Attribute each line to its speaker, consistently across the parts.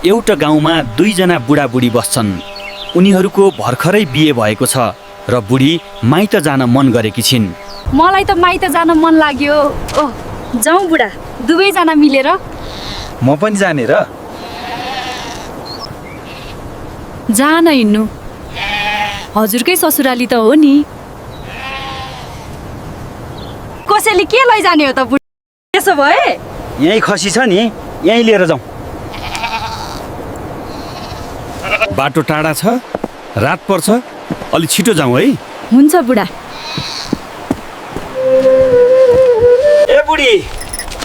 Speaker 1: एउटा गाउँमा दुईजना बुढाबुढी बस्छन्। उनीहरूको भर्खरै बिहे भएको छ र बुढी माइत जान मन गरेकी छिन्।
Speaker 2: मलाई त माइत जान मन लाग्यो। ओह, जाउँ बुढा, दुवैजना मिलेर।
Speaker 1: म पनि जाने र?
Speaker 2: जान हिँड्नु, हजुरकै ससुराली त हो नि। कसैले के लैजाने हो त बुढी? त्यसो भए
Speaker 1: यहीँ खसी छ नि, यहीँ लिएर जाउँ। बाटो टाढा छ, रात पर्छ, अलि छिटो जाउँ है।
Speaker 2: हुन्छ बुढा।
Speaker 1: ए बुढी,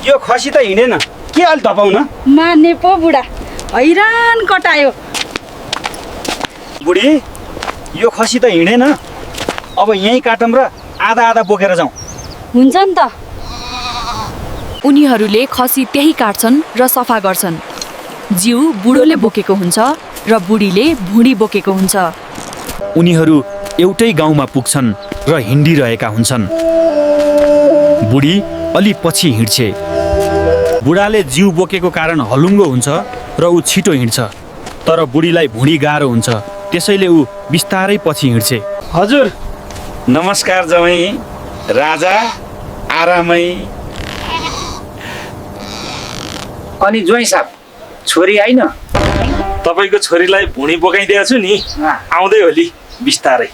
Speaker 1: यो खसी त हिँडेन, के अलि धपाउन?
Speaker 2: माने पो बुढा, हैरान कटायो।
Speaker 1: बुढी, यो खसी त हिँडेन, अब यहीँ काटौँ र आधा आधा बोकेर जाउँ।
Speaker 2: हुन्छ नि त।
Speaker 3: उनीहरूले खसी त्यही काट्छन् र सफा गर्छन्। जिउ बुढोले बोकेको हुन्छ र बुढीले भुँडी बोकेको हुन्छ।
Speaker 1: उनीहरू एउटै गाउँमा पुग्छन् र हिँडिरहेका हुन्छन्। बुढी अलि पछि हिँड्छे। बुढाले जिउ बोकेको कारण हलुङ्गो हुन्छ र ऊ छिटो हिँड्छ, तर बुढीलाई भुँडी गाह्रो हुन्छ, त्यसैले ऊ बिस्तारै पछि हिँड्छे। हजुर, नमस्कार जमाई। राजा आरामै।
Speaker 4: अनि ज्वाइँ साहब, छोरी आइन?
Speaker 1: तपाईँको छोरीलाई भुँडी बोकाइदिएको छु नि, आउँदै होली बिस्तारै।